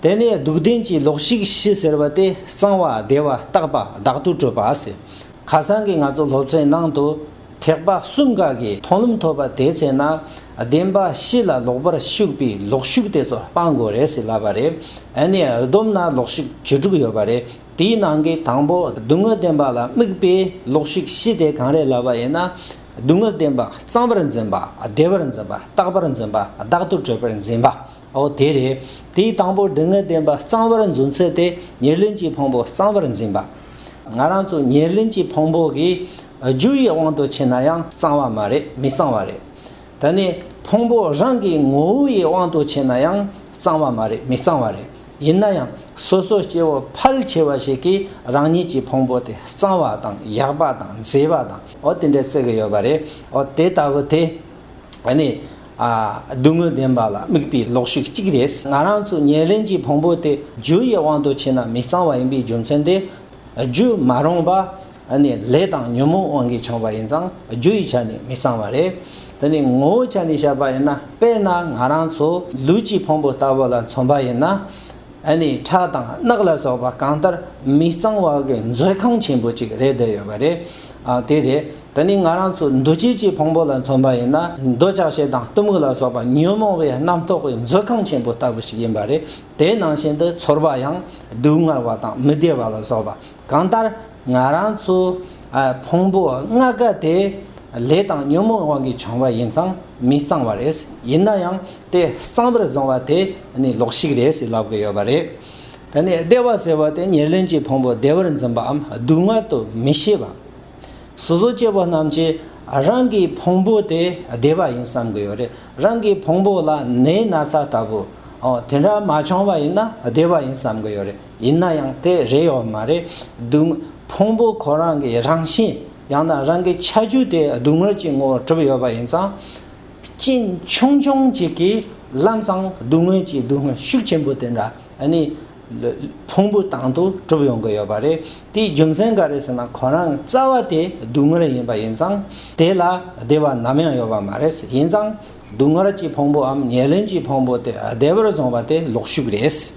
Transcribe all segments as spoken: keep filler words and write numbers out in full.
དེ་ནས་སྡུག་བདེན་གྱི་ལོག་ཤུགས་བཞི་ཟེར་བ་དེ་གཙང་བ་བདེ་བ་རྟག་པ་བདག་ཏུ་གྲུབ་པ་ཟེར། ཁ་སང་གི་ང་ཚོ་སློབ་ཚན་ནང་དུ་ཐེག་པ་གསུམ་ཀ་གི་མཐོང་ལམ་ཐོབ་པ་དེའི་ཚེ་ན་བདེན་པ་བཞི་ལ་ལོག་པར་ཞུགས་པའི་ལོག་ཤུགས་དེ་ཚོ་སྤང་དགོས་རེད་ཟེར་ལབ་པ་རེད། ཨ་ནི་བསྡོམས་ན་ལོག་ཤུགས་བཅུ་དྲུག་ཡོད་པ་རེད། དེའི་ནང་གི་དང་པོ་སྡུག་བསྔལ་བདེན་པ་ལ་དམིགས་པའི་ལོག་ཤུགས་བཞི་དེ་གང་རེད་ལབ་པ་ཡིན་ན། སྡུག་བསྔལ་བདེན་པ་གཙང་བར་འཛིན་པ། བདེ་བར་འཛིན་པ། རྟག་པར་འཛིན་པ། བདག་ཏུ་གྲུབ་པར་འཛིན་པ། འོ་དེ་རེད། དེའི་དང་པོ་སྡུག་བསྔལ་བདེན་པ་གཙང་བར་འཛིན་ཚུལ་དེ་ཉེར་ལེན་གྱི་ཕུང་པོ་གཙང་བར་འཛིན་པ། ང་རང་ཚོ་ཉེར་ལེན་གྱི་ཕུང་པོ་གི་རྒྱུ་ཡི་དབང་དུ་བྱས་ན་ཡང་གཙང་བ་མ་རེད། མི་གཙང་བ་རེད། ད་ནི་ཕུང་པོ་རང་གི་ངོ་བོ་ཡི་དབང་དུ་བྱས་ན་ཡང་གཙང་བ་མ་རེད། མི་གཙང་བ་རེད། ཡིན་ན་ཡང་སོ་སོ་སྐྱེ་བོ་ཕལ་ཆེ་བ་ཞིག་གིས་རང་ཉིད་ཀྱི་ཕུང་པོ་དེ་གཙང་བ་དང་ཡག་པ་དང་མཛེས་པ་དང་འོ་དེ་འདྲ་བརྩི་གི་ཡོད་པ་རེད། འོ་དེ་ལྟ་བུ་དེ་ཨ་ནི་ཨ་སྡུག་བསྔལ་བདེན་པ་ལ་དམིགས་པའི་ལོག་ཤུགས་གཅིག་རེད། ང་རང་ཚོ་ཉེར་ལེན་གྱི་ཕུང་པོ་དེ་རྒྱུ་ཡི་དབང་དུ་བྱས་ན་མི་གཙང་བ་ཡིན་པའི་རྒྱུ་མཚན་དེ། རྒྱུ་མ་རུངས་པ་ཨ་ནི་ལས་དང་ཉོན་མོངས་དབང་གིས་བྱུང་བ་ཡིན་ཙང་རྒྱུ་ཡི་ཆ་ནས་མི་གཙང་བ་རེད། དེ་ནི་ངོ་བོའི་ཆ་ནས་བཤད་པ་ཡིན་ན། དཔེར་ན་ང་རང་ཚོ་ལུས་ཀྱི་ཕུང་པོ་ལྟ་བུ་ལ་མཚོན་པ་ཡིན་ན། ཨ་ནི་ཁྲག་དང་རྣག་ལ་སོགས་པ་གང་ལྟར་མི་གཙང་བ་གི་མཛོད་ཁང་ཆེན་པོ་ཅིག་རེད་བསྡད་ཡོད་པ་རེད། ཨ་དེ་རེད། དེ་ནི་ང་རང་ཚོ་འདུ་བྱེད་ཀྱི་ཕུང་པོ་ལ་མཚོན་པ་ཡིན་ན། འདོད་ཆགས་ཞེ་སྡང་གཏི་མུག་ལ་སོགས་པ་ཉོན་མོངས་པའི་རྣམ་རྟོག་གི་མཛོད་ཁང་ཆེན་པོ་ལྟ་བུ་ཞིག་ཡིན་པ་རེད། དེ་ནང་བཞིན་དུ་ཚོར་བ་ཡང་སྡུག་བསྔལ་བ་དང་མི་བདེ་བ་ལ་སོགས་པ། གང་ལྟར་ང་རང་ཚོ་ཨ་ཕུང་པོ་ལྔ་ཀ་དེ་ལས་དང་ཉོན་མོངས་དབང་གིས་བྱུང་བ་ཡིན་ཙང་མི་གཙང་བ་རེད། ཡིན་ན་ཡང་དེ་གཙང་བར་བཟུང་བ་དེ་ནི་ལོག་ཤུགས་རེད་ཟེར་ལབ་ཀྱི་ཡོད་པ་རེད། ད་ནི་བདེ་བ་ཟེར་བ་དེ་ཉེར་ལེན་གྱི་ཕུང་པོ་བདེ་བར་འཛིན་པའམ་སྡུག་བསྔལ་དུ་མི་ཤེས་པ། སོ་སོ་སྐྱེ་བོ་རྣམས་ཀྱིས་རང་གི་ཕུང་པོ་དེ་བདེ་བ་ཡིན་བསམ་གྱི་ཡོད་རེད། རང་གི་ཕུང་པོ་ལ་ནད་ན་ཚ་ལྟ་བུ་འོ་དེ་འདྲ་མ་བྱུང་བ་ཡིན་ན་བདེ་བ་ཡིན་བསམ་གྱི་ཡོད་རེད། ཡིན་ན་ཡང་དེ་རེད་ཡོད་མ་རེད། སྡུག་ཕུང་པོ་ཁོ་རང་གི་རང་བཞིན་ཡང་ན་རང་གི་ཁྱད་ཆོས་དེ་སྡུག་བསྔལ་གྱི་ངོ་བོར་གྲུབ་ཡོད་པ་ཡིན་ཙང་། རྐྱེན་ཆུང་ཆུང་ཅིག་གིས་ལམ་སང་སྡུག་བསྔལ་གྱི་སྡུག་བསྔལ་ཤུགས་ཆེན་པོ་དེ་འདྲ་ཨ་ནི་ཕུང་པོའི་སྟེང་དུ་གྲུབ་ཡོང་གི་ཡོད་པ་རེད། དེའི་རྒྱུ་མཚན་ག་རེ་ཟེར་ན། ཁོ་རང་རྩ་བ་དེ་སྡུག་བསྔལ་ཡིན་པ་ཡིན་ཙང་དེ་ལ་བདེ་བ་ནམ་ཡང་ཡོད་པ་མ་རེད། ཡིན་ཙང་སྡུག་བསྔལ་གྱི་ཕུང་པོའམ་ཉེར་ལེན་གྱི་ཕུང་པོ་དེ་བདེ་བར་བཟུང་བ་དེ་ལོག་ཤུགས་རེད།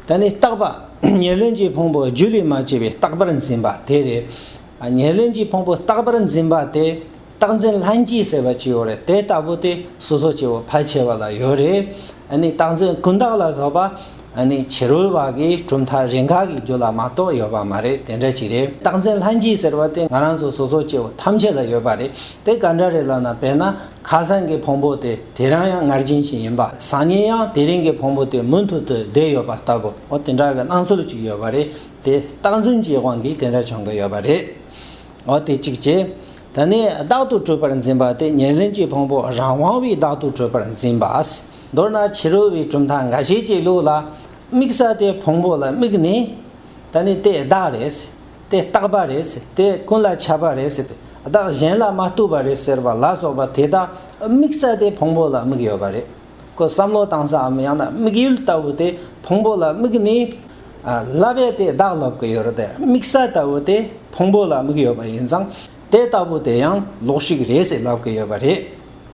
ད་ནི་རྟག་པ། ཉེར་ལེན་གྱི་ཕུང་པོ་རྒྱུ་ལས་མ་སྐྱེས་པའི་རྟག་པར་འཛིན་པ་དེ་རེད། ཉེར་ལེན་གྱི་ཕུང་པོ་རྟག་པར་འཛིན་པ་དེ་རྟག་འཛིན་ལྷན་སྐྱེས་ཟེར་བ་ཅིག་ཡོད་རེད། དེ་ལྟ་བུ་དེ་སོ་སོ་སྐྱེ་བོ་ཕལ་ཆེ་བ་ལ་ཡོད་རེད། ཨ་ནི་རྟག་འཛིན་ཀུན་བརྟགས་ལ་སོགས་པ་ཨ་ནི་ཕྱི་རོལ་པ་གི་གྲུབ་མཐའ་རེ་འགའ་གི་རྒྱུད་ལ་མ་གཏོགས་ཡོད་པ་མ་རེད། དེ་འདྲ་ཅིག་རེད། རྟག་འཛིན་ལྷན་སྐྱེས་ཟེར་བ་དེ་ང་རང་ཚོ་སོ་སོ་སྐྱེ་བོ་ཐམས་ཅད་ལ་ཡོད་པ་རེད། དེ་ག་འདྲ་རེད་ལབ་ན། དཔེར་ན། ཁ་སང་གི་ཕུང་པོ་དེ་དེ་རིང་ཡང་ངར་འཛིན་བཞིན་ཡིན་པ། སང་ཉིན་ཡང་དེ་རིང་གི་ཕུང་པོ་དེ་མུ་མཐུད་དུ་བསྡད་ཡོད་པ་ལྟ་བུ། འོ་དེ་འདྲ་གི་སྣང་ཚུལ་ཅིག་ཡོད་པ་རེད། དེ་རྟག་འཛིན་གྱི་དབང་གིས་དེ་འདྲ་བྱུང་གི་ཡོད་པ་རེད། འོ་དེ་གཅིག་བྱས། ད་ནི་བདག་ཏུ་གྲུབ་པར་འཛིན་པ་དེ་ཉེར་ལེན་གྱི་ཕུང་པོ་རང་དབང་བའི་བདག་ཏུ་གྲུབ་པར་འཛིན་པ། མདོར་ན་ཕྱི་རོལ་པའི་གྲུབ་མཐའ་འགའ་ཞིག་གི་ལུགས་ལ་དམིགས་ས་དེ་ཕུང་པོ་ལ་དམིགས་ནས། ད་ནི་དེ་བདག་རེད། དེ་རྟག་པ་རེད། དེ་ཀུན་ལ་ཁྱབ་པ་རེད། བདག་གཞན་ལ་མ་ལྟོས་པ་རེད་ཟེར་བ་ལ་སོགས་པ་དེ་དག་དམིགས་ས་དེ་ཕུང་པོ་ལ་དམིགས་ཡོད་པ་རེད། ཁོ་བསམ་བློ་བཏང་སའམ་ཡང་ན་དམིགས་ཡུལ་ལྟ་བུ་དེ་ཕུང་པོ་ལ་དམིགས་ནས། ཨ་ལབ་ཡས་དེ་བདག་ལབ་ཀྱི་ཡོད་རེད། དེ་དམིགས་ས་ལྟ་བུ་དེ་ཕུང་པོ་ལ་དམིགས་ཡོད་པ་ཡིན་ཙང་། དེ་ལྟ་བུ་དེ་ཡང་ལོག་ཤུགས་རེད་ཟེར་ལབ་ཀྱི་ཡོད་པ་རེད།